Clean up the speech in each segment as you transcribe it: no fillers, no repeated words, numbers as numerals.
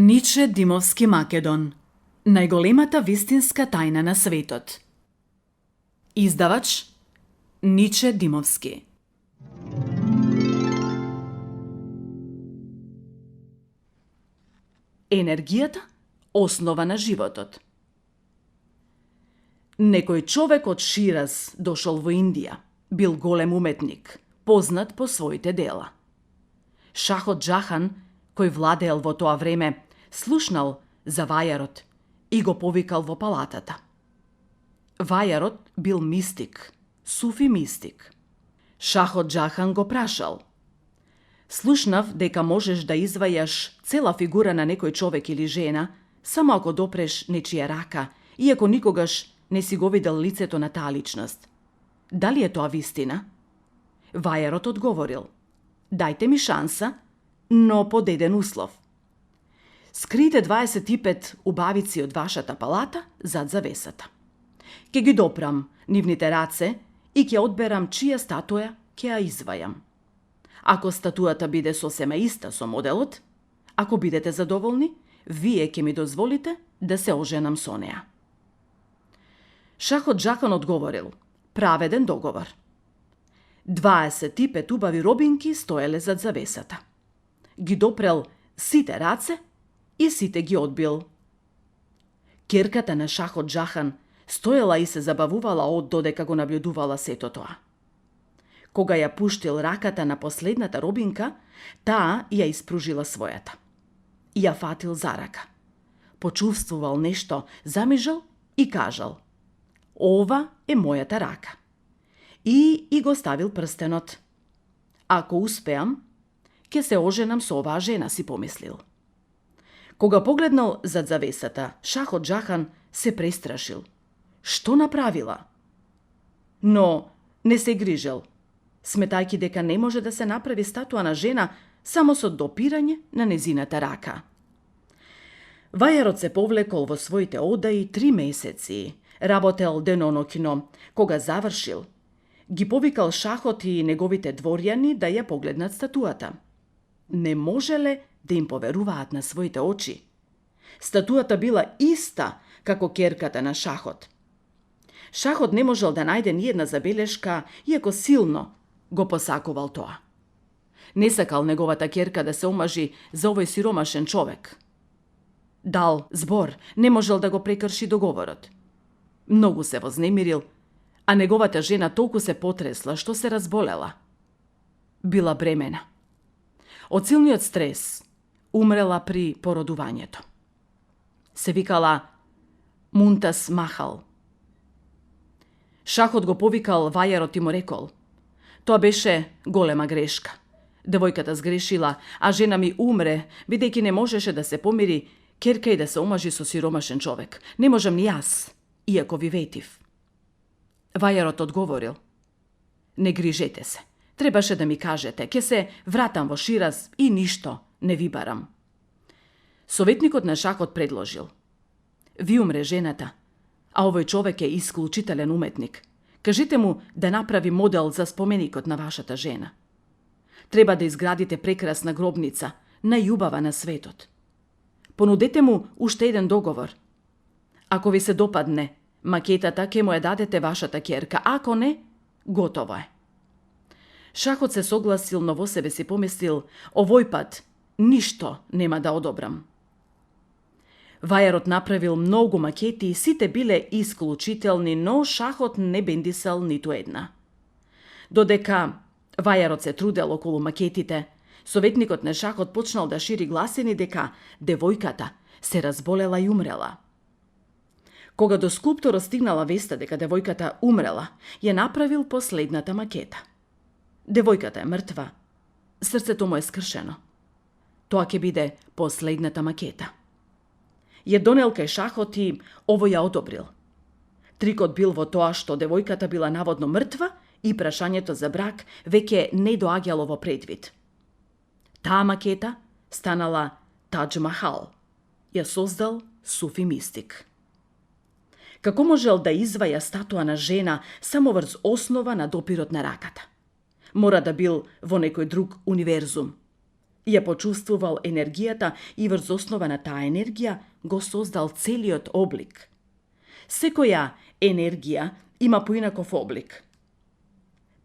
Ниче Димовски Македон. Најголемата вистинска тајна на светот. Издавач Ниче Димовски. Енергијата основа на животот. Некој човек од Шираз дошол во Индија. Бил голем уметник, познат по своите дела. Шахот Џахан, кој владеел во тоа време, слушнал за Вајарот и го повикал во палатата. Вајарот бил мистик, суфи мистик. Шахот Џахан го прашал: слушнав дека можеш да извајаш цела фигура на некој човек или жена, само ако допреш нечија рака, иако никогаш не си го видел лицето на таа личност. Дали е тоа вистина? Вајарот одговорил: дајте ми шанса, но под еден услов. Скрите 25 убавици од вашата палата зад завесата. Ке ги допрам нивните раце и ќе одберам чија статуја ќе ја извајам. Ако статујата биде сосема иста со моделот, ако бидете задоволни, вие ќе ми дозволите да се оженам со неа. Шахот Џахан одговорил: праведен договор. 25 убави робинки стоеле зад завесата. Ги допрел сите раце и сите ги одбил. Ќерката на Шахот Џахан стоела и се забавувала од додека го наблюдувала сето тоа. Кога ја пуштил раката на последната робинка, таа ја испружила својата. И ја фатил за рака. Почувствувал нешто, замижал и кажал: ова е мојата рака. И го ставил прстенот. Ако успеам, ќе се оженам со оваа жена, си помислил. Кога погледнал зад завесата, Шахот Џахан се престрашил. Што направила? Но не се грижел, сметајќи дека не може да се направи статуа на жена само со допирање на незината рака. Вајарот се повлекол во своите одаи 3 месеци, работел деноноќно. Кога завршил, ги повикал Шахот и неговите дворјани да ја погледнат статуата. Не можеле да им поверуваат на своите очи. Статуата била иста како ќерката на Шахот. Шахот не можел да најде ни една забелешка, иако силно го посакувал тоа. Не сакал неговата ќерка да се омажи за овој сиромашен човек. Дал збор, не можел да го прекрши договорот. Многу се вознемирил, а неговата жена толку се потресла што се разболела. Била бремена. Од силниот стрес умрела при породувањето. Се викала Мунтас Махал. Шахот го повикал Вајарот и му рекол: тоа беше голема грешка. Девојката сгрешила, а жена ми умре, бидејќи не можеше да се помири ќерка и да се омажи со сиромашен човек. Не можам ни јас, иако ви ветив. Вајарот одговорил: не грижете се. Требаше да ми кажете, ќе се вратам во Шираз и ништо не ви барам. Советникот на Шахот предложил: ви умре жената, а овој човек е исклучителен уметник. Кажете му да направи модел за споменикот на вашата жена. Треба да изградите прекрасна гробница, најубава на светот. Понудете му уште еден договор. Ако ви се допадне макетата, ќе му ја дадете вашата ќерка, ако не, готово е. Шахот се согласил, но во себе си помислил: овој пат ништо нема да одобрам. Вајарот направил многу макети и сите биле исклучителни, но Шахот не бендисал ниту една. Додека Вајарот се трудел околу макетите, советникот на Шахот почнал да шири гласини дека девојката се разболела и умрела. Кога до скулпторот стигнала веста дека девојката умрела, ја направил последната макета. Девојката е мртва, срцето му е скршено. Тоа ќе биде последната макета. Ја донел кај Шахот и овој ја одобрил. Трикот бил во тоа што девојката била наводно мртва и прашањето за брак веќе не доаѓало во предвид. Таа макета станала Тадж Махал. Ја создал суфи мистик. Како можел да изваја статуа на жена само врз основа на допирот на раката? Мора да бил во некој друг универзум. Ја почувствувал енергијата и врз основа на таа енергија го создал целиот облик. Секоја енергија има поинаков облик.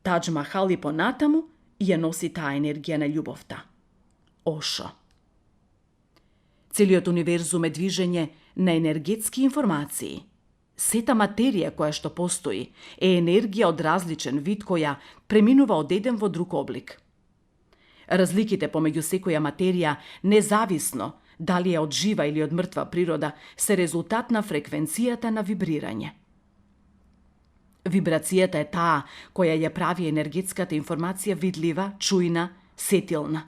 Тадж Махал и понатаму ја носи таа енергија на љубовта. Ошо. Целиот универзум е движење на енергетски информации. Сета материја која што постои е енергија од различен вид која преминува од еден во друг облик. Разликите помеѓу секоја материја, независно дали е од жива или од мртва природа, се резултат на фреквенцијата на вибрирање. Вибрацијата е таа која ја прави енергетската информација видлива, чујна, сетилна.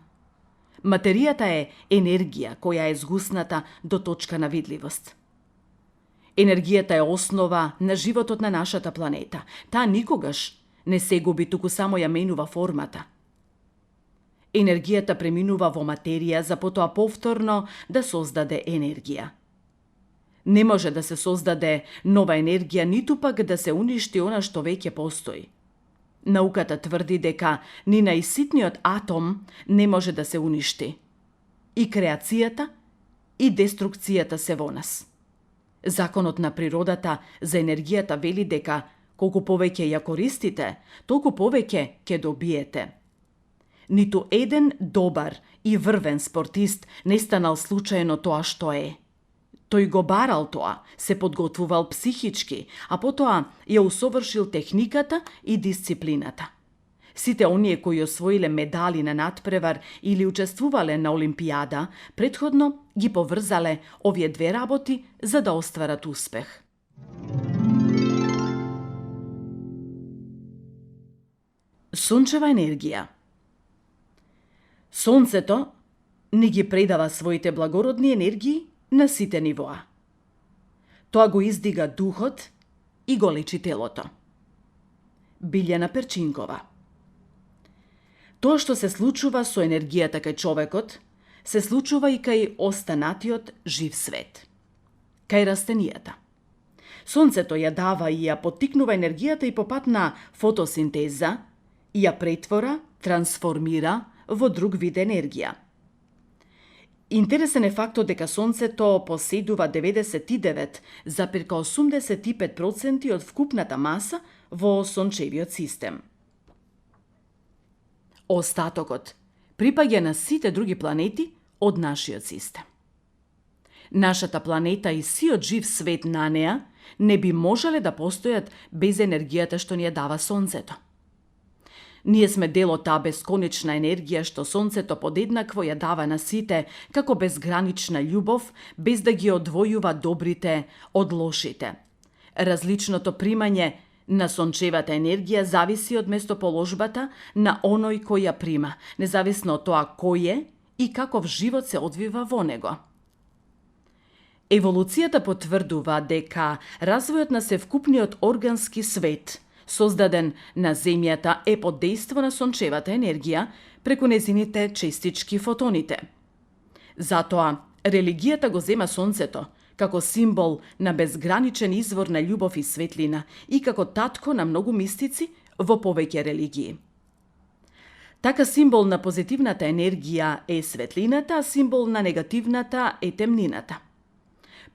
Материјата е енергија која е згусната до точка на видливост. Енергијата е основа на животот на нашата планета. Таа никогаш не се губи, туку само ја менува формата. Енергијата преминува во материја за потоа повторно да создаде енергија. Не може да се создаде нова енергија, ниту пак да се уништи она што веќе постои. Науката тврди дека ни најситниот атом не може да се уништи. И креацијата, и деструкцијата се во нас. Законот на природата за енергијата вели дека колку повеќе ја користите, толку повеќе ќе добиете. Ниту еден добар и врвен спортист не станал случајно тоа што е. Тој го барал тоа, се подготвувал психички, а потоа ја усовршил техниката и дисциплината. Сите оние кои освоиле медали на надпревар или учествувале на Олимпијада, претходно ги поврзале овие две работи за да остварат успех. Сончева енергија. Сонцето не ги предава своите благородни енергии на сите нивоа. Тоа го издига духот и го лечи телото. Билјана Перчинкова. Тоа што се случува со енергијата кај човекот, се случува и кај останатиот жив свет. Кај растенијата. Сонцето ја дава и ја поттикнува енергијата и по пат на фотосинтеза, и ја претвора, трансформира во друг вид енергија. Интересен е фактот дека Сонцето поседува 99,85% од вкупната маса во Сончевиот систем. Остатокот припаѓа на сите други планети од нашиот систем. Нашата планета и сиот жив свет на неа не би можеле да постојат без енергијата што ни ја дава Сонцето. Ние сме дел од таа бесконечна енергија што Сонцето подеднакво ја дава на сите како безгранична љубов, без да ги одвојува добрите од лошите. Различното примање на сончевата енергија зависи од местоположбата на оној кој ја прима, независно од тоа кој е и каков живот се одвива во него. Еволуцијата потврдува дека развојот на севкупниот органски свет создаден на Земјата е под дејство на сончевата енергија преку незините честички фотоните. Затоа, религијата го зема Сонцето како символ на безграничен извор на љубов и светлина и како татко на многу мистици во повеќе религии. Така символ на позитивната енергија е светлината, а символ на негативната е темнината.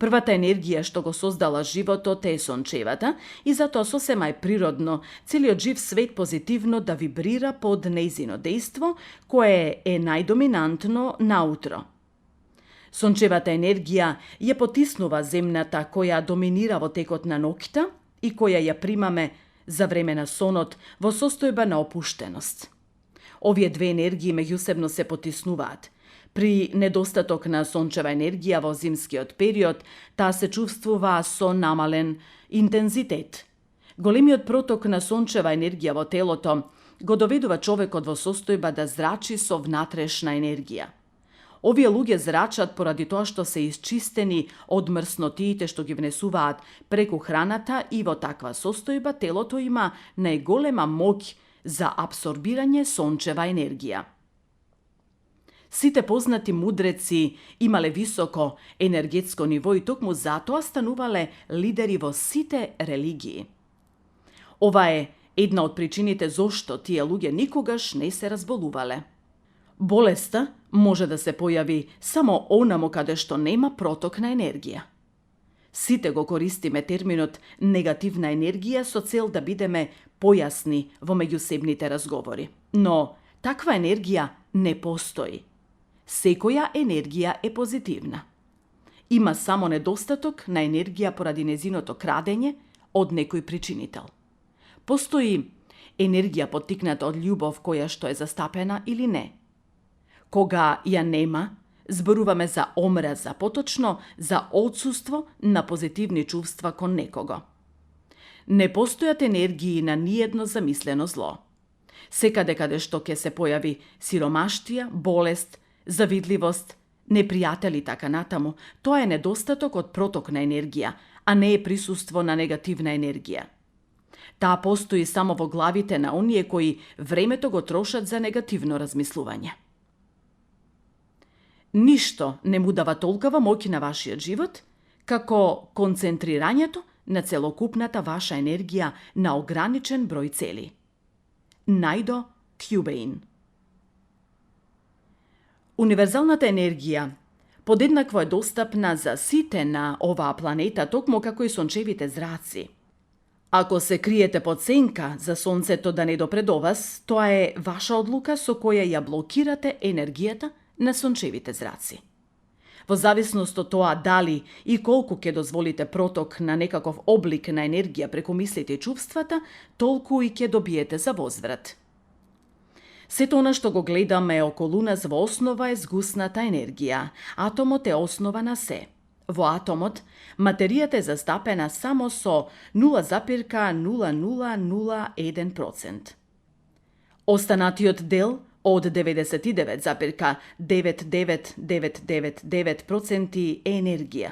Првата енергија што го создала животот е сончевата и затоа сосема е природно целиот жив свет позитивно да вибрира под нејзино дејство, кое е најдоминантно наутро. Сончевата енергија ја потиснува земната која доминира во текот на ноќта и која ја примаме за време на сонот во состојба на опуштеност. Овие две енергии меѓусебно се потиснуваат. При недостаток на сончева енергија во зимскиот период, таа се чувствува со намален интензитет. Големиот проток на сончева енергија во телото го доведува човекот во состојба да зрачи со внатрешна енергија. Овие луѓе зрачат поради тоа што се исчистени од мрснотиите што ги внесуваат преку храната и во таква состојба телото има најголема моќ за апсорбирање сончева енергија. Сите познати мудреци имале високо енергетско ниво и токму затоа станувале лидери во сите религии. Ова е една од причините зошто тие луѓе никогаш не се разболувале. Болеста може да се појави само онамо каде што нема проток на енергија. Сите го користиме терминот негативна енергија со цел да бидеме појасни во меѓусебните разговори. Но таква енергија не постои. Секоја енергија е позитивна. Има само недостаток на енергија поради незиното крадење од некој причинител. Постои енергија поттикната од љубов која што е застапена или не. Кога ја нема, зборуваме за омраза, поточно за отсуство на позитивни чувства кон некого. Не постојат енергии на ниедно замислено зло. Секаде каде што ќе се појави сиромаштија, болест, завидливост, непријатели така натаму, тоа е недостаток од проток на енергија, а не е присуство на негативна енергија. Таа постои само во главите на оние кои времето го трошат за негативно размислување. Ништо не му дава толкова моќ на вашиот живот, како концентрирањето на целокупната ваша енергија на ограничен број цели. Најдо Кјубеин. Универзалната енергија подеднакво е достапна за сите на оваа планета, токму како и сончевите зраци. Ако се криете под сенка за сонцето да не допре до вас, тоа е ваша одлука со која ја блокирате енергијата на сончевите зраци. Во зависност од тоа дали и колку ќе дозволите проток на некаков облик на енергија преку мислите и чувствата, толку и ќе добиете за возврат. Сето она што го гледаме околу нас во основа е згусната енергија. Атомот е основа на се. Во атомот, материјата е застапена само со 0,0001%. Останатиот дел од 99,99999% е енергија.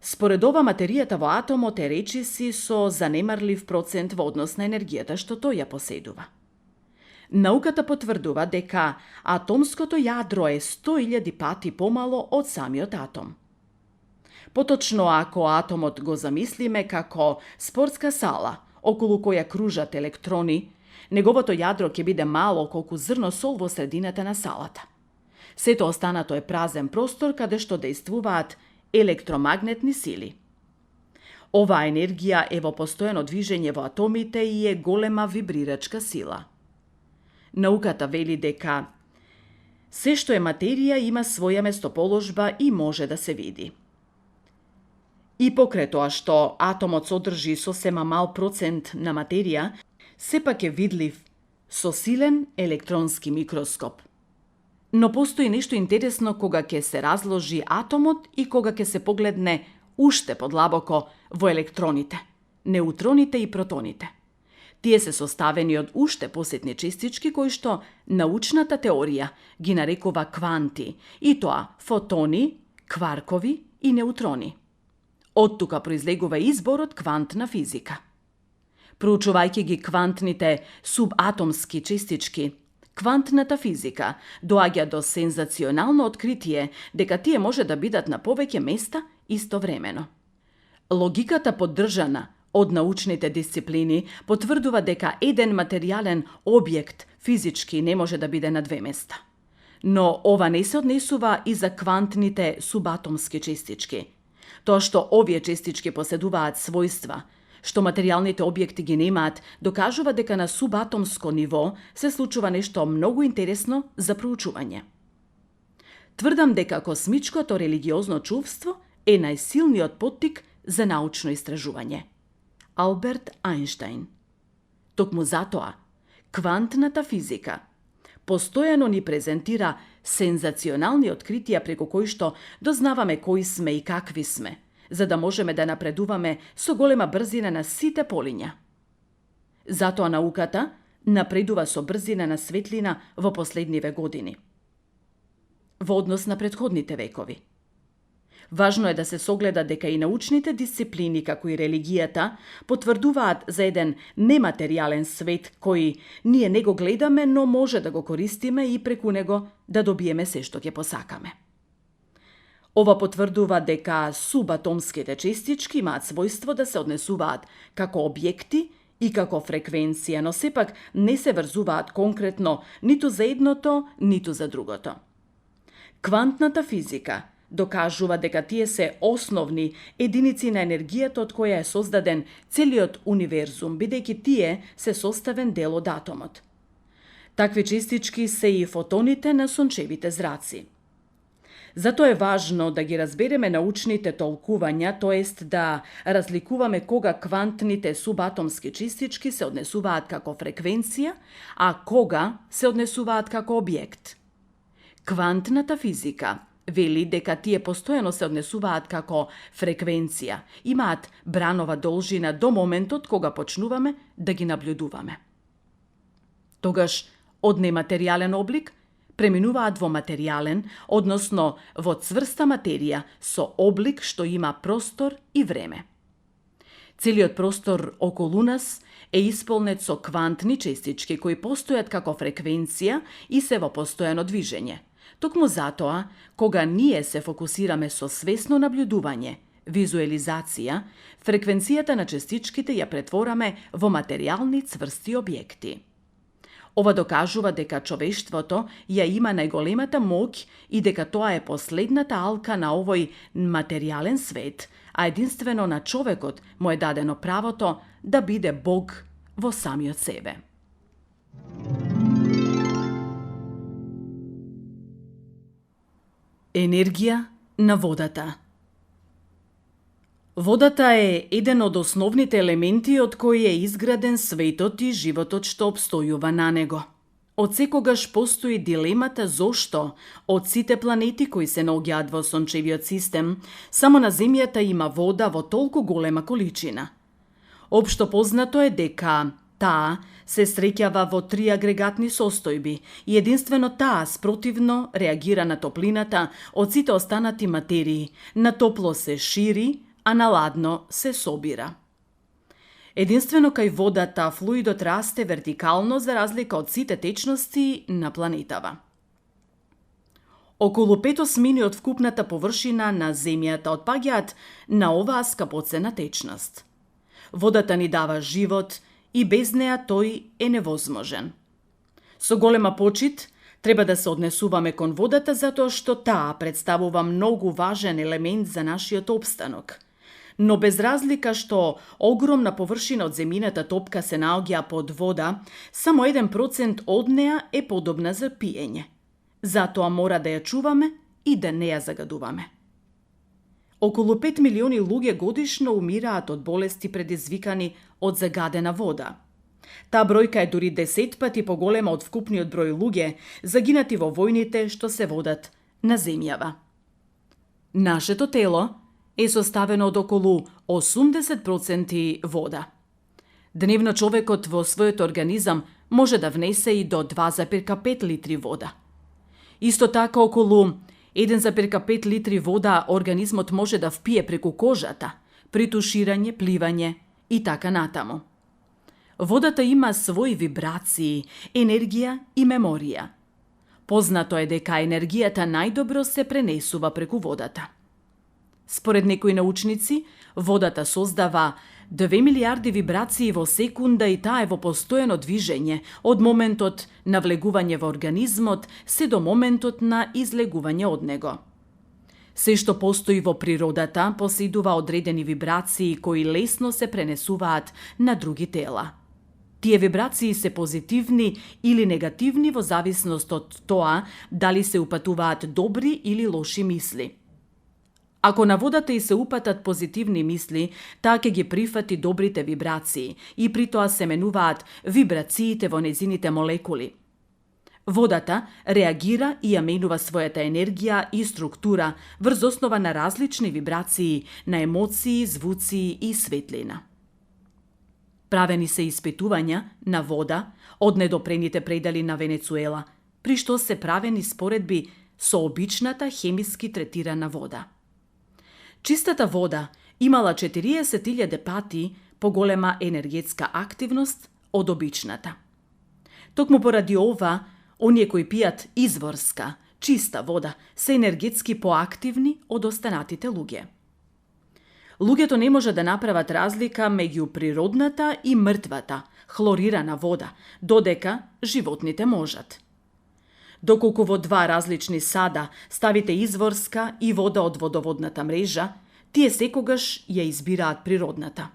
Според ова, материјата во атомот е речиси со занемарлив процент во однос на енергијата што тој ја поседува. Науката потврдува дека атомското јадро е 100.000 пати помало од самиот атом. Поточно, ако атомот го замислиме како спортска сала, околу која кружат електрони, неговото јадро ќе биде мало колку зрно сол во средината на салата. Сето останато е празен простор каде што дејствуваат електромагнетни сили. Оваа енергија е во постојано движење во атомите и е голема вибрирачка сила. Науката вели дека се што е материја има своја местоположба и може да се види. И покрај тоа што атомот содржи сосема мал процент на материја, сепак е видлив со силен електронски микроскоп. Но постои нешто интересно кога ќе се разложи атомот и кога ќе се погледне уште подлабоко во електроните, неутроните и протоните. Тие се составени од уште посетни честички кои што научната теорија ги нарекува кванти, и тоа фотони, кваркови и неутрони. Од тука произлегува изборот квантна физика. Проучувајќи ги квантните субатомски честички, квантната физика доаѓа до сензационално откритие дека тие може да бидат на повеќе места истовремено. Логиката поддржана од научните дисциплини потврдува дека еден материјален објект физички не може да биде на две места. Но ова не се однесува и за квантните субатомски честички. Тоа што овие честички поседуваат својства, што материјалните објекти ги немаат, докажува дека на субатомско ниво се случува нешто многу интересно за проучување. Тврдам дека космичкото религиозно чувство е најсилниот поттик за научно истражување. Алберт Ајнштајн. Токму затоа, квантната физика постојано ни презентира сензационални откритија преку кои што дознаваме кои сме и какви сме, за да можеме да напредуваме со голема брзина на сите полиња. Затоа науката напредува со брзина на светлина во последниве години, во однос на претходните векови. Важно е да се согледа дека и научните дисциплини, како и религијата, потврдуваат за еден нематеријален свет кој ние не го гледаме, но може да го користиме и преку него да добиеме се што ќе посакаме. Ова потврдува дека субатомските честички имаат својство да се однесуваат како објекти и како фреквенција, но сепак не се врзуваат конкретно ниту за едното, ниту за другото. Квантната физика докажува дека тие се основни единици на енергијата од која е создаден целиот универзум, бидејќи тие се составен дел од атомот. Такви честички се и фотоните на сончевите зраци. Затоа е важно да ги разбереме научните толкувања, тоест да разликуваме кога квантните субатомски честички се однесуваат како фреквенција, а кога се однесуваат како објект. Квантната физика вели дека тие постојано се однесуваат како фреквенција, имаат бранова должина до моментот кога почнуваме да ги наблюдуваме. Тогаш од нематеријален облик преминуваат во материјален, односно во цврста материја со облик што има простор и време. Целиот простор околу нас е исполнет со квантни честички кои постојат како фреквенција и се во постојано движење. Токму затоа, кога ние се фокусираме со свесно наблюдување, визуелизација, фреквенцијата на честичките ја претвораме во материјални цврсти објекти. Ова докажува дека човештвото ја има најголемата моќ и дека тоа е последната алка на овој материјален свет, а единствено на човекот му е дадено правото да биде Бог во самиот себе. Енергија на водата. Водата е еден од основните елементи од кои е изграден светот и животот што обстојува на него. Од секогаш постои дилемата зошто од сите планети кои се наоѓаат во сончевиот систем, само на Земјата има вода во толку голема количина. Општо познато е дека таа се среќава во 3 агрегатни состојби и единствено таа спротивно реагира на топлината од сите останати материи, на топло се шири, а на ладно се собира. Единствено кај водата флуидот расте вертикално за разлика од сите течности на планетава. Околу 5/8 од вкупната површина на Земјата отпаѓаат на оваа скапоцена течност. Водата ни дава живот и без неа тој е невозможен. Со голема почит треба да се однесуваме кон водата затоа што таа представува многу важен елемент за нашиот опстанок. Но без разлика што огромна површина од земјината топка се наоѓа под вода, само 1% од неа е подобна за пиење. Затоа мора да ја чуваме и да не ја загадуваме. Околу 5 милиони луѓе годишно умираат од болести предизвикани од загадена вода. Таа бројка е дури 10 пати поголема од вкупниот број луѓе загинати во војните што се водат на земјава. Нашето тело е составено од околу 80% вода. Дневно човекот во својот организам може да внесе и до 2,5 литри вода. Исто така околу 1,5 литри вода организмот може да впие преку кожата, при туширање, пливање и така натаму. Водата има своји вибрации, енергија и меморија. Познато е дека енергијата најдобро се пренесува преку водата. Според некои научници, водата создава 2 милиарди вибрации во секунда и таа е во постојано движење од моментот на влегување во организмот се до моментот на излегување од него. Се што постои во природата поседува одредени вибрации кои лесно се пренесуваат на други тела. Тие вибрации се позитивни или негативни во зависност од тоа дали се упатуваат добри или лоши мисли. Ако на водата и се упатат позитивни мисли, таа ќе ги прифати добрите вибрации и при тоа се менуваат вибрациите во незините молекули. Водата реагира и ја менува својата енергија и структура врз основа на различни вибрации, на емоции, звуци и светлина. Правени се испитувања на вода од недопрените предели на Венецуела, при што се правени споредби со обичната хемиски третирана вода. Чистата вода имала 40.000 пати поголема енергетска активност од обичната. Токму поради ова, оние кои пијат изворска, чиста вода, се енергетски поактивни од останатите луѓе. Луѓето не може да направат разлика меѓу природната и мртвата, хлорирана вода, додека животните можат. Доколку во два различни сада ставите изворска и вода од водоводната мрежа, тие секогаш ја избираат природната.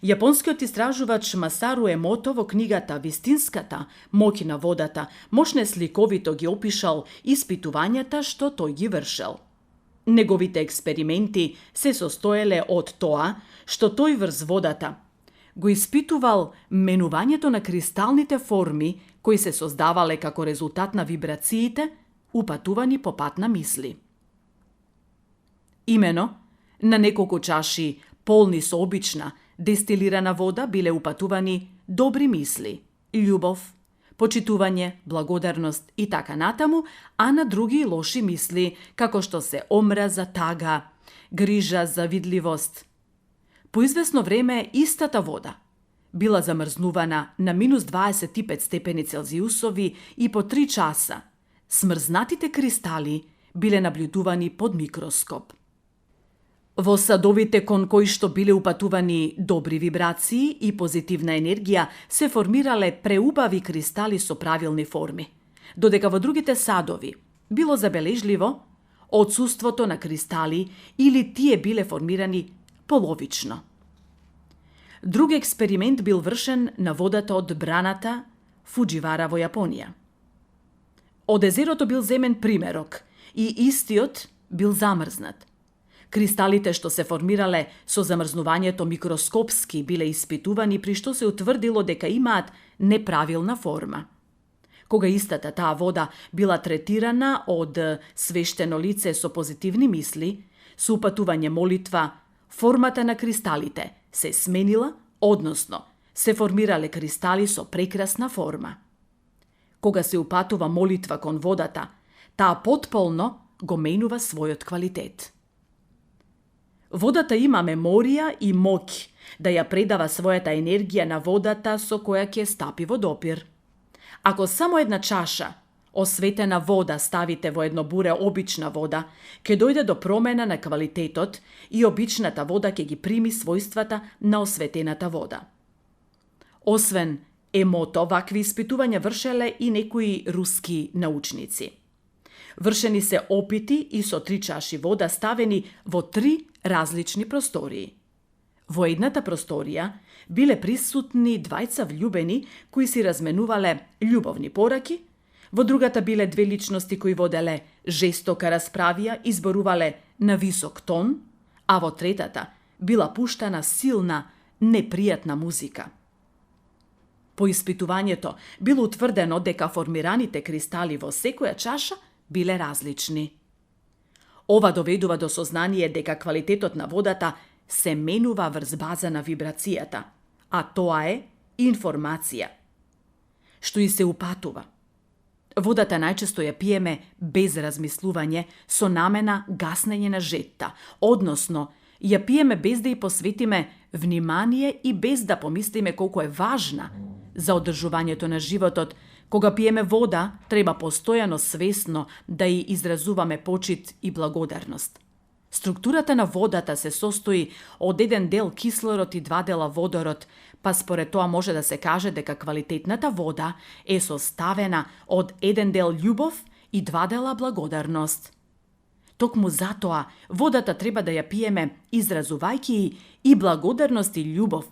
Јапонскиот истражувач Масару Емото во книгата «Вистинската моќ на водата» мощне сликовито ги опишал испитувањата што тој ги вршел. Неговите експерименти се состоеле од тоа што тој врз водата го испитувал менувањето на кристалните форми кои се создавале како резултат на вибрациите упатувани по пат на мисли. Имено, на неколку чаши полни со обична, дестилирана вода биле упатувани добри мисли, љубов, почитување, благодарност и така натаму, а на други лоши мисли, како што се омраза, тага, грижа, завидливост. По извесно време истата вода била замрзнувана на минус 25 степени Целзиусови и по 3 часа смрзнатите кристали биле наблюдувани под микроскоп. Во садовите кон кои што биле упатувани добри вибрации и позитивна енергија се формирале преубави кристали со правилни форми, додека во другите садови било забележливо отсуството на кристали или тие биле формирани половично. Друг експеримент бил вршен на водата од браната Фуџивара во Јапонија. Од езерото бил земен примерок и истиот бил замрзнат. Кристалите што се формирале со замрзнувањето микроскопски биле испитувани, при што се утврдило дека имаат неправилна форма. Кога истата таа вода била третирана од свештено лице со позитивни мисли, со упатување молитва, формата на кристалите се сменила, односно се формирале кристали со прекрасна форма. Кога се упатува молитва кон водата, таа потполно го менува својот квалитет. Водата има меморија и моќ да ја предава својата енергија на водата со која ќе стапи во допир. Ако само една чаша осветена вода ставите во едно буре обична вода, ќе дојде до промена на квалитетот и обичната вода ќе ги прими својствата на осветената вода. Освен Емото, вакви испитувања вршеле и некои руски научници. Вршени се опити и со 3 чаши вода ставени во 3 различни простории. Во едната просторија биле присутни двајца влюбени кои си разменувале љубовни пораки, во другата биле 2 личности кои воделе жестока расправија и зборувале на висок тон, а во третата била пуштана силна, непријатна музика. По испитувањето било утврдено дека формираните кристали во секоја чаша биле различни. Ова доведува до сознание дека квалитетот на водата се менува врз база на вибрацијата, а тоа е информација, што и се упатува. Водата најчесто ја пиеме без размислување, со намена гаснење на жетта, односно ја пиеме без да ја посветиме внимание и без да помислиме колку е важна за одржувањето на животот. Кога пиеме вода, треба постојано свесно да ја изразуваме почит и благодарност. Структурата на водата се состои од 1 дел кислород и 2 дела водород, па според тоа може да се каже дека квалитетната вода е составена од 1 дел љубов и 2 дела благодарност. Токму затоа водата треба да ја пиеме изразувајќи и благодарност и љубов,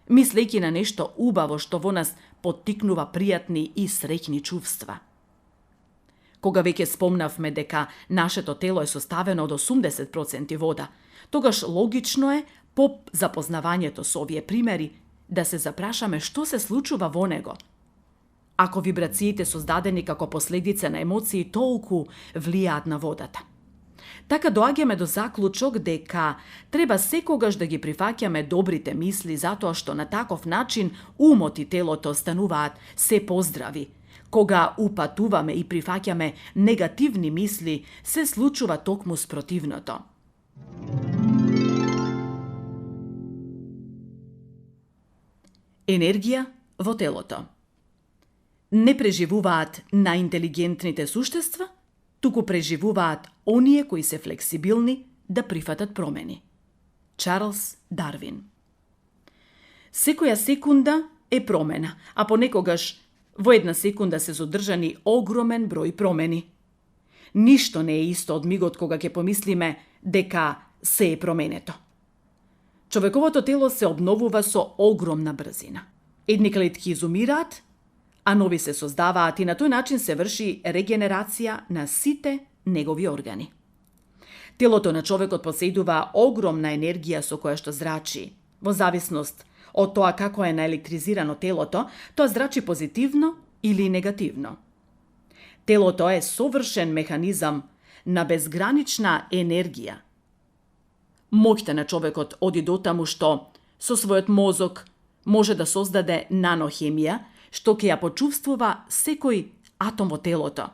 мислејќи на нешто убаво што во нас поттикнува пријатни и среќни чувства. Кога веќе спомнавме дека нашето тело е составено од 80% вода, тогаш логично е по запознавањето со овие примери да се запрашаме што се случува во него. Ако вибрациите создадени како последица на емоции толку влијаат на водата. Така доаѓаме до заклучок дека треба секогаш да ги прифаќаме добрите мисли затоа што на таков начин умот и телото стануваат се поздрави. Кога упатуваме и прифаќаме негативни мисли, се случува токму спротивното. Енергија во телото. Не преживуваат најинтелигентните суштества, туку преживуваат оние кои се флексибилни да прифатат промени. Charles Darwin. Секоја секунда е промена, а понекогаш во една секунда се содржани огромен број промени. Ништо не е исто од мигот кога ќе помислиме дека се е променето. Човековото тело се обновува со огромна брзина. Едни клетки изумираат, а нови се создаваат и на тој начин се врши регенерација на сите негови органи. Телото на човекот поседува огромна енергија со која што зрачи. Во зависност од тоа како е наелектризирано телото, тоа зрачи позитивно или негативно. Телото е совршен механизам на безгранична енергија. Моќта на човекот оди до таму што со својот мозок може да создаде нанохемија, што ќе ја почувствува секој атом во телото.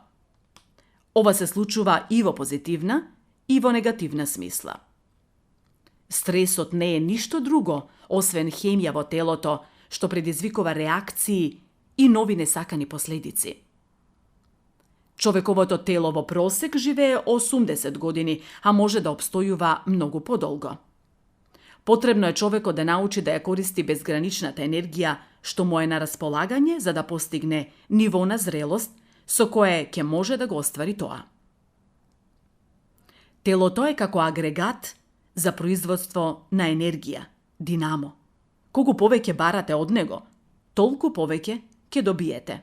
Ова се случува и во позитивна, и во негативна смисла. Стресот не е ништо друго, освен хемија во телото, што предизвикува реакции и нови несакани последици. Човековото тело во просек живее 80 години, а може да обстојува многу подолго. Потребно е човекот да научи да ја користи безграничната енергија што му е на располагање за да постигне ниво на зрелост со кое ќе може да го оствари тоа. Телото е како агрегат за производство на енергија, динамо. Колку повеќе барате од него, толку повеќе ќе добиете.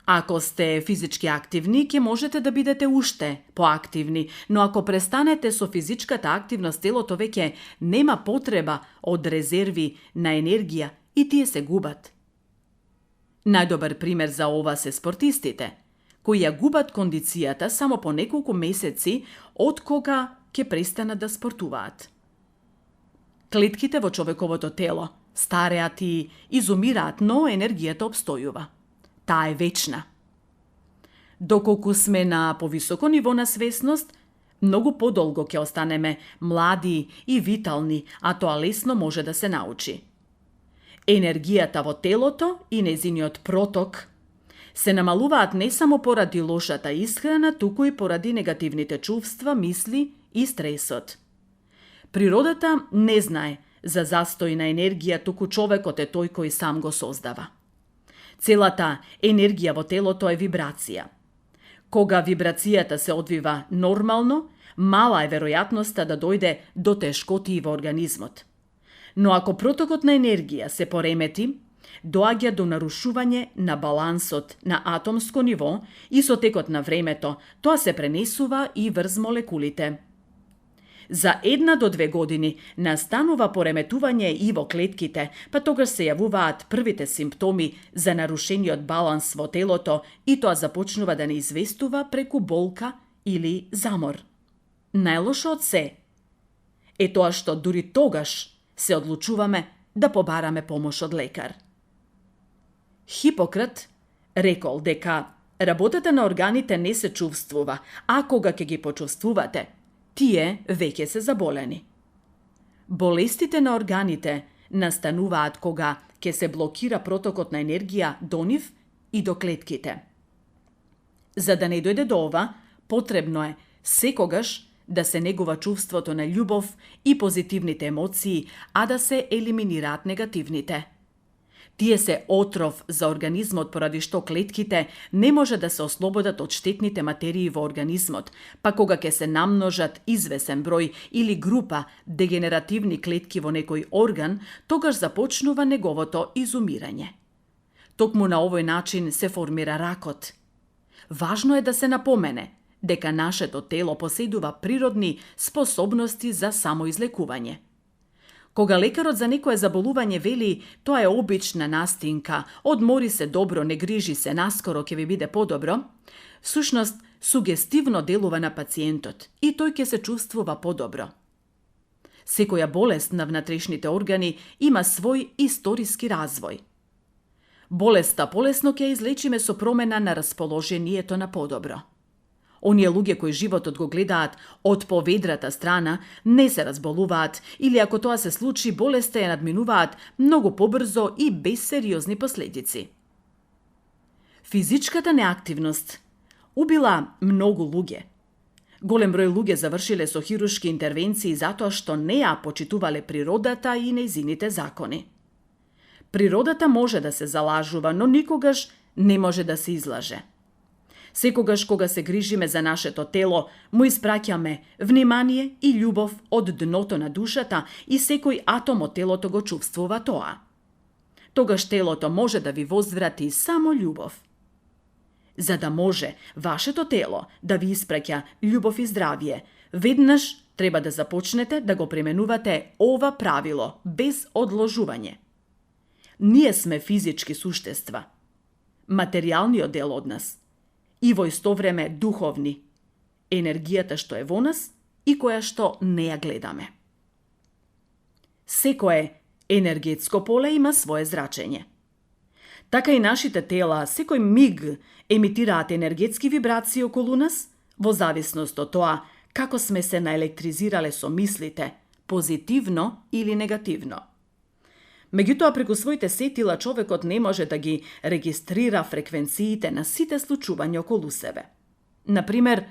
Ако сте физички активни, ќе можете да бидете уште поактивни, но ако престанете со физичката активност, телото веќе нема потреба од резерви на енергија и тие се губат. Најдобар пример за ова се спортистите, кои ја губат кондицијата само по неколку месеци од кога ќе престанат да спортуваат. Клетките во човековото тело стареат и изумираат, но енергијата обстојува. Таа е вечна. Доколку сме на повисоко ниво на свесност, многу подолго ќе останеме млади и витални, а тоа лесно може да се научи. Енергијата во телото и нејзиниот проток се намалуваат не само поради лошата исхрана, туку и поради негативните чувства, мисли и стресот. Природата не знае за застој на енергија, туку човекот е тој кој сам го создава. Целата енергија во телото е вибрација. Кога вибрацијата се одвива нормално, мала е веројатноста да дојде до тешкотии во организмот. Но ако протокот на енергија се поремети, доаѓа до нарушување на балансот на атомско ниво и со текот на времето тоа се пренесува и врз молекулите. За 1 до 2 години настанува пореметување и во клетките, па тогаш се јавуваат првите симптоми за нарушениот баланс во телото и тоа започнува да не известува преку болка или замор. Најлошо од се е тоа што дури тогаш се одлучуваме да побараме помош од лекар. Хипократ рекол дека работата на органите не се чувствува, а кога ќе ги почувствувате, тие веќе се заболени. Болестите на органите настануваат кога ќе се блокира протокот на енергија до нив и до клетките. За да не дојде до ова, потребно е секогаш да се негува чувството на љубов и позитивните емоции, а да се елиминираат негативните. Тие се отров за организмот поради што клетките не може да се ослободат од штетните материи во организмот, па кога ќе се намножат извесен број или група дегенеративни клетки во некој орган, тогаш започнува неговото изумирање. Токму на овој начин се формира ракот. Важно е да се напомене дека нашето тело поседува природни способности за самоизлекување. Кога лекарот за некое заболување вели тоа е обична настинка, одмори се добро, не грижи се, наскоро ќе ви биде подобро, всушност сугестивно делува на пациентот и тој ќе се чувствува подобро. Секоја болест на внатрешните органи има свој историски развој. Болеста полесно ќе излечиме со промена на расположението на подобро. Оние луѓе кои животот го гледаат од поведрата страна не се разболуваат или ако тоа се случи, болеста ја надминуваат многу побрзо и без сериозни последици. Физичката неактивност убила многу луѓе. Голем број луѓе завршиле со хируршки интервенции затоа што не ја почитувале природата и нејзините закони. Природата може да се залажува, но никогаш не може да се излаже. Секогаш кога се грижиме за нашето тело, му испраќаме внимание и љубов од дното на душата и секој атом од телото го чувствува тоа. Тогаш телото може да ви возврати само љубов. За да може вашето тело да ви испраќа љубов и здравје, веднаш треба да започнете да го применувате ова правило без одложување. Ние сме физички суштества, материјалниот дел од нас, и во исто време духовни, енергијата што е во нас и која што не ја гледаме. Секое енергетско поле има свое зрачење. Така и нашите тела секој миг емитираат енергетски вибрации околу нас, во зависност од тоа како сме се наелектризирале со мислите, позитивно или негативно. Меѓутоа, преку своите сетила човекот не може да ги регистрира фреквенциите на сите случувања околу себе. Например,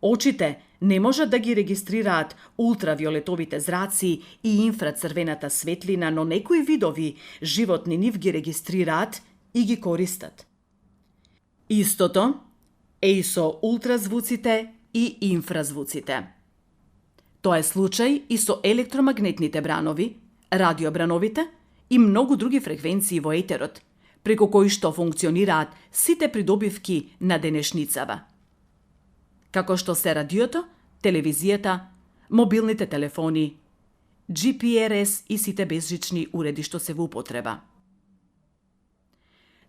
очите не можат да ги регистрираат ултравиолетовите зраци и инфрацрвената светлина, но некои видови животни нив ги регистрираат и ги користат. Истото е и со ултразвуците и инфразвуците. Тоа е случај и со електромагнетните бранови, радиобрановите и многу други фреквенции во етерот, преку кои што функционираат сите придобивки на денешницава. Како што се радиото, телевизијата, мобилните телефони, GPRS и сите безжични уреди што се во употреба.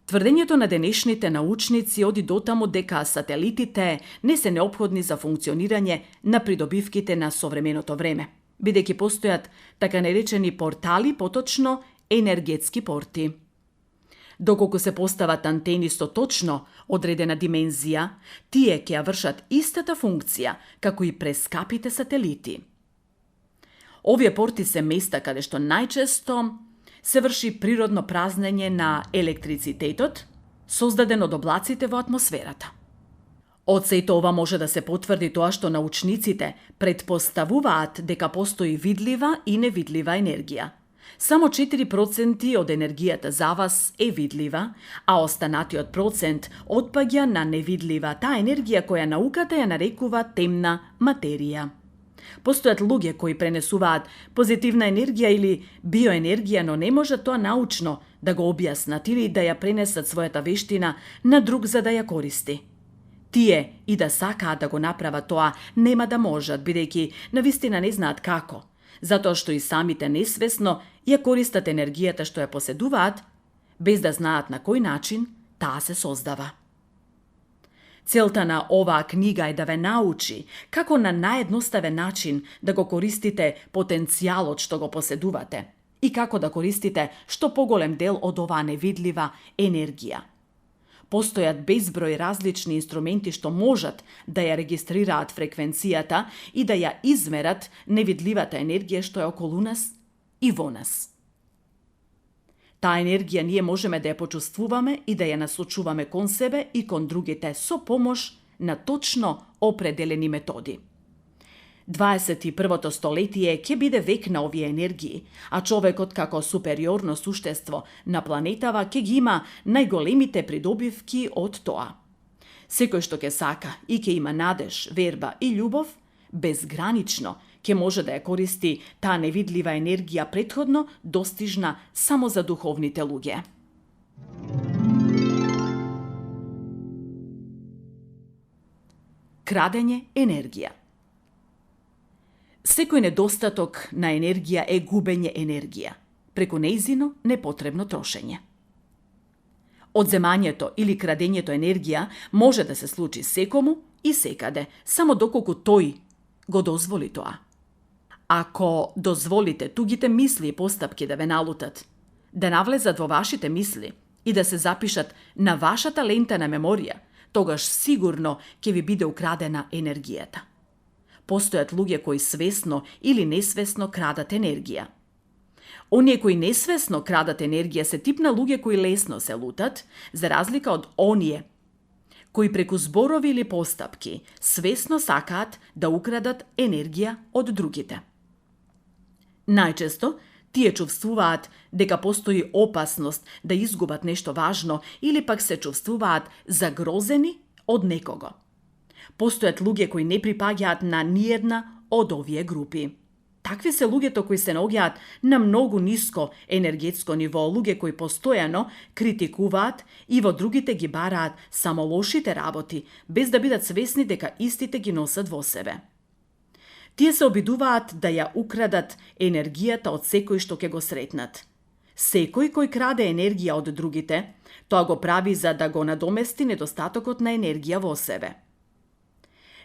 Тврдењето на денешните научници оди дотаму дека сателитите не се неопходни за функционирање на придобивките на современото време, бидејќи постојат така наречени портали, поточно енергетски порти. Доколку се постават антени со точно одредена димензија, тие ќе ја вршат истата функција како и прескапите сателити. Овие порти се места каде што најчесто се врши природно празнење на електрицитетот, создаден од облаците во атмосферата. Од сето ова може да се потврди тоа што научниците предпоставуваат дека постои видлива и невидлива енергија. Само 4% од енергијата за вас е видлива, а останатиот процент отпаѓа на невидлива, таа енергија која науката ја нарекува темна материја. Постојат луѓе кои пренесуваат позитивна енергија или биоенергија, но не можат тоа научно да го објаснат или да ја пренесат својата вештина на друг за да ја користи. Тие и да сакаат да го направат тоа, нема да можат, бидејќи навистина не знаат како, затоа што и самите несвесно ја користат енергијата што ја поседуваат, без да знаат на кој начин таа се создава. Целта на оваа книга е да ве научи како на наједноставен начин да го користите потенцијалот што го поседувате и како да користите што поголем дел од оваа невидлива енергија. Постојат безброј различни инструменти што можат да ја регистрираат фреквенцијата и да ја измерат невидливата енергија што е околу нас и во нас. Таа енергија ние можеме да ја почувствуваме и да ја насочуваме кон себе и кон другите со помош на точно определени методи. 21-то столетие ќе биде век на овие енергии, а човекот како супериорно суштество на планетава ќе ги има најголемите придобивки од тоа. Секој што ќе сака и ќе има надеж, верба и љубов, безгранично ќе може да ја користи таа невидлива енергија претходно достижна само за духовните луѓе. Крадење енергија. Секој недостаток на енергија е губење енергија, преку нејзино непотребно трошење. Одземањето или крадењето енергија може да се случи секому и секаде, само доколку тој го дозволи тоа. Ако дозволите тугите мисли и постапки да ве налутат, да навлезат во вашите мисли и да се запишат на вашата лента на меморија, тогаш сигурно ќе ви биде украдена енергијата. Постојат луѓе кои свесно или несвесно крадат енергија. Оние кои несвесно крадат енергија се тип на луѓе кои лесно се лутат, за разлика од оние кои преку зборови или постапки свесно сакаат да украдат енергија од другите. Најчесто, тие чувствуваат дека постои опасност да изгубат нешто важно или пак се чувствуваат загрозени од некого. Постојат луѓе кои не припаѓаат на ниедна од овие групи. Такви се луѓето кои се наоѓаат на многу ниско енергетско ниво, луѓе кои постојано критикуваат и во другите ги бараат само лошите работи, без да бидат свесни дека истите ги носат во себе. Тие се обидуваат да ја украдат енергијата од секој што ќе го сретнат. Секој кој краде енергија од другите, тоа го прави за да го надомести недостатокот на енергија во себе.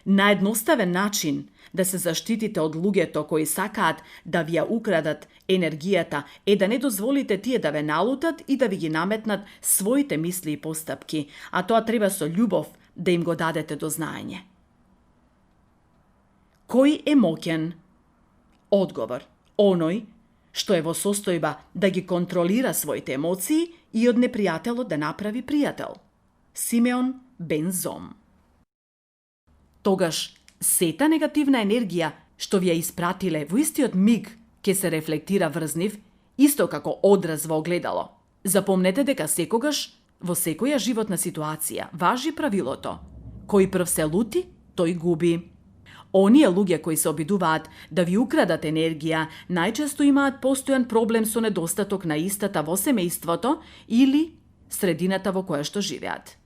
Наедноставен начин да се заштитите од луѓето кои сакаат да ви ја украдат енергијата е да не дозволите тие да ве налутат и да ви ги наметнат своите мисли и постапки, а тоа треба со љубов да им го дадете до знаење. Кој е моќен? Одговор: оној што е во состојба да ги контролира своите емоции и од непријателот да направи пријател. Симеон бен Зом. Тогаш сета негативна енергија што ви ја испратиле во истиот миг ќе се рефлектира врз нив, исто како одраз во огледало. Запомнете дека секогаш во секоја животна ситуација важи правилото: кој прв се лути, тој губи. Оние луѓе кои се обидуваат да ви украдат енергија, најчесто имаат постојан проблем со недостаток на истата во семејството или средината во која што живеат.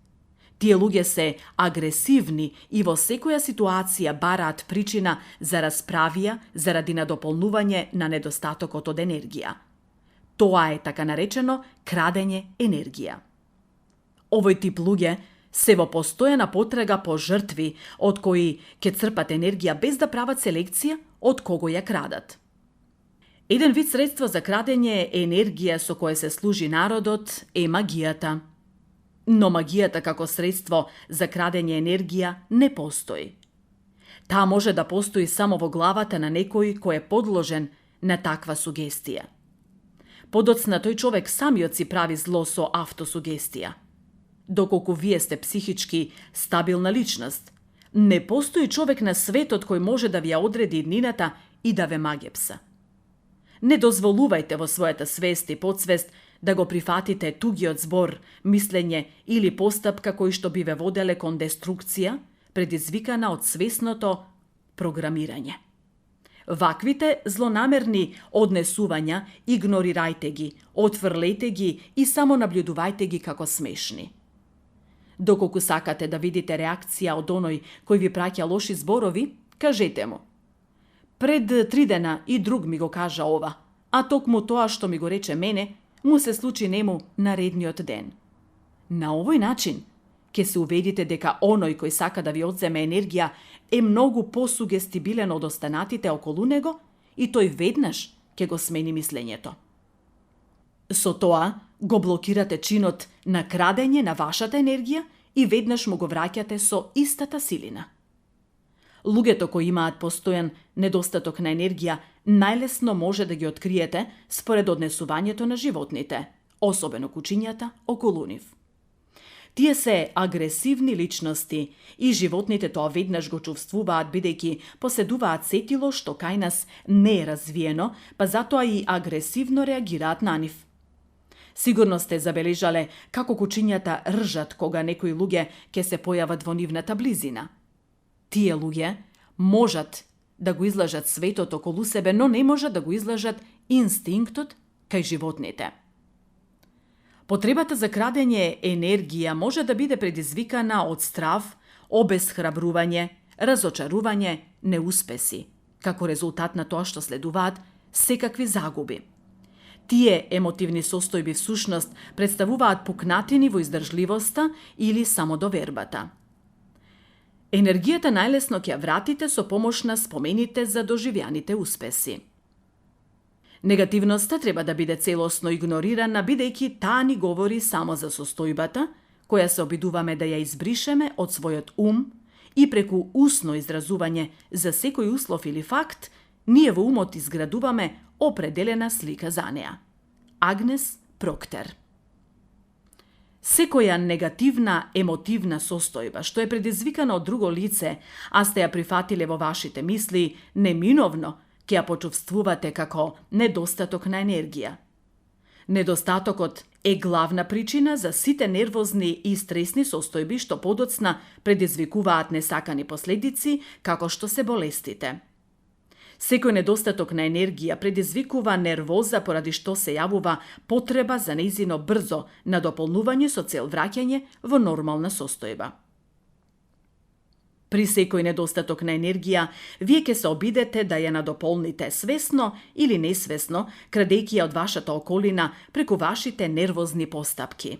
Тие луѓе се агресивни и во секоја ситуација бараат причина за расправија заради надополнување на недостатокот од енергија. Тоа е така наречено крадење енергија. Овој тип луѓе се во постојана потрага по жртви од кои ќе црпат енергија без да прават селекција од кого ја крадат. Еден вид средство за крадење енергија со кое се служи народот е магијата. Но магијата како средство за крадење енергија не постои. Таа може да постои само во главата на некој кој е подложен на таква сугестија. Подоцна тој човек самиот си прави зло со автосугестија. Доколку вие сте психички стабилна личност, не постои човек на светот кој може да ви ја одреди иднината и да ве магепса. Не дозволувајте во својата свест и подсвест да го прифатите тугиот збор, мислење или постапка кои што би ве воделе кон деструкција, предизвикана од свесното програмирање. Ваквите злонамерни однесувања игнорирајте ги, отфрлете ги и само наблюдувајте ги како смешни. Доколку сакате да видите реакција од оној кој ви праќа лоши зборови, кажете му: пред 3 дена и друг ми го кажа ова, а токму тоа што ми го рече мене, му се случи нему наредниот ден. На овој начин ќе се уведите дека оној кој сака да ви одземе енергија е многу посугестибилен од останатите околу него и тој веднаш ќе го смени мислењето. Со тоа го блокирате чинот на крадење на вашата енергија и веднаш му го враќате со истата силина. Луѓето кои имаат постојан недостаток на енергија најлесно може да ги откриете според однесувањето на животните, особено кучињата околу нив. Тие се агресивни личности и животните тоа веднаш го чувствуваат бидејќи поседуваат сетило што кај нас не е развиено, па затоа и агресивно реагираат на нив. Сигурно сте забележале како кучињата ржат кога некои луѓе ќе се појават во нивната близина. Тие луѓе можат да го излажат светот околу себе, но не можат да го излажат инстинктот кај животните. Потребата за крадење енергија може да биде предизвикана од страв, обесхрабрување, разочарување, неуспеси, како резултат на тоа што следуваат секакви загуби. Тие емотивни состојби всушност представуваат пукнатини во издржливоста или самодовербата. Енергијата најлесно ќе ја вратите со помош на спомените за доживјаните успеси. Негативноста треба да биде целосно игнорирана, бидејќи таа ни говори само за состојбата, која се обидуваме да ја избришеме од својот ум и преку усно изразување за секој услов или факт, ние во умот изградуваме определена слика за неа. Агнес Проктер. Секоја негативна емотивна состојба, што е предизвикана од друго лице, а сте ја прифатиле во вашите мисли, неминовно ќе ја почувствувате како недостаток на енергија. Недостатокот е главна причина за сите нервозни и стресни состојби што подоцна предизвикуваат несакани последици, како што се болестите. Секој недостаток на енергија предизвикува нервоза поради што се јавува потреба за нејзино брзо надополнување со цел враќање во нормална состојба. При секој недостаток на енергија, вие ќе се обидете да ја надополните свесно или несвесно, крадејќи ја од вашата околина преку вашите нервозни постапки.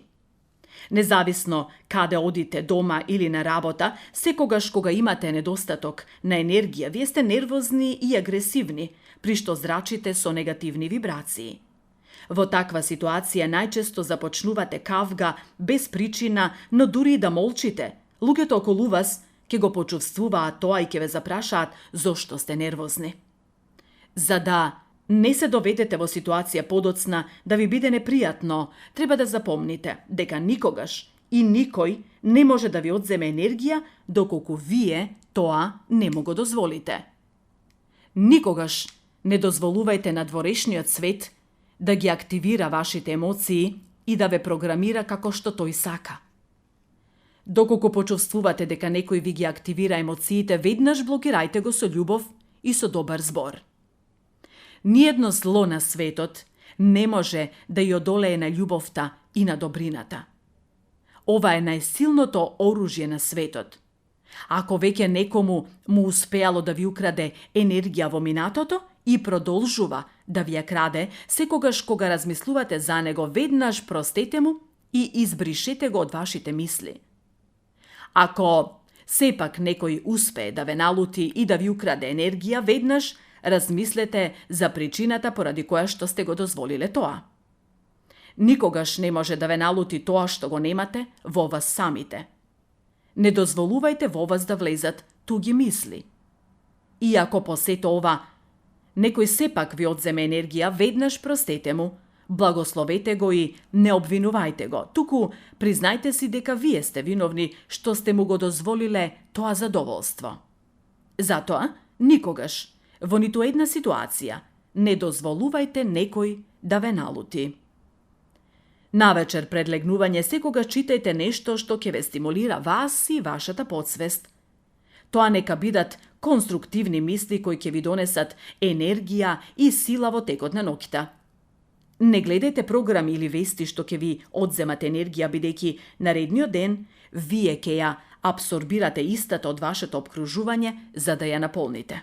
Независно каде одите, дома или на работа, секогаш кога имате недостаток на енергија, вие сте нервозни и агресивни, при што зрачите со негативни вибрации. Во таква ситуација најчесто започнувате кавга без причина, но дури и да молчите, луѓето околу вас ќе го почувствуваат тоа и ќе ве запрашаат зошто сте нервозни. За да не се доведете во ситуација подоцна да ви биде непријатно, треба да запомните дека никогаш и никој не може да ви одземе енергија доколку вие тоа не му го дозволите. Никогаш не дозволувајте на надворешниот свет да ги активира вашите емоции и да ве програмира како што тој сака. Доколку почувствувате дека некој ви ги активира емоциите, веднаш блокирајте го со љубов и со добар збор. Ниедно зло на светот не може да ја одолее на љубовта и на добрината. Ова е најсилното оружје на светот. Ако веќе некому му успеало да ви украде енергија во минатото и продолжува да ви ја краде, секогаш кога размислувате за него, веднаш простете му и избришете го од вашите мисли. Ако сепак некој успее да ве налути и да ви украде енергија, веднаш размислете за причината поради која што сте го дозволиле тоа. Никогаш не може да ве налути тоа што го немате во вас самите. Не дозволувајте во вас да влезат туги мисли. И ако по сето ова некој сепак ви одземе енергија, веднаш простете му, благословете го и не обвинувајте го, туку признајте си дека вие сте виновни што сте му го дозволиле тоа задоволство. Затоа, никогаш, во ниту една ситуација, не дозволувајте некој да ве налути. Навечер пред легнување секогаш читајте нешто што ќе ве стимулира вас и вашата подсвест. Тоа нека бидат конструктивни мисли кои ќе ви донесат енергија и сила во текот на ноќта. Не гледајте програми или вести што ќе ви одземат енергија, бидејќи наредниот ден вие ќе ја апсорбирате истата од вашето обкружување за да ја наполните.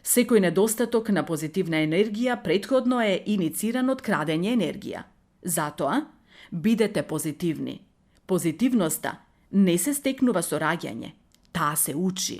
Секој недостаток на позитивна енергија претходно е инициран од крадење енергија. Затоа, бидете позитивни. Позитивноста не се стекнува со раѓање, таа се учи.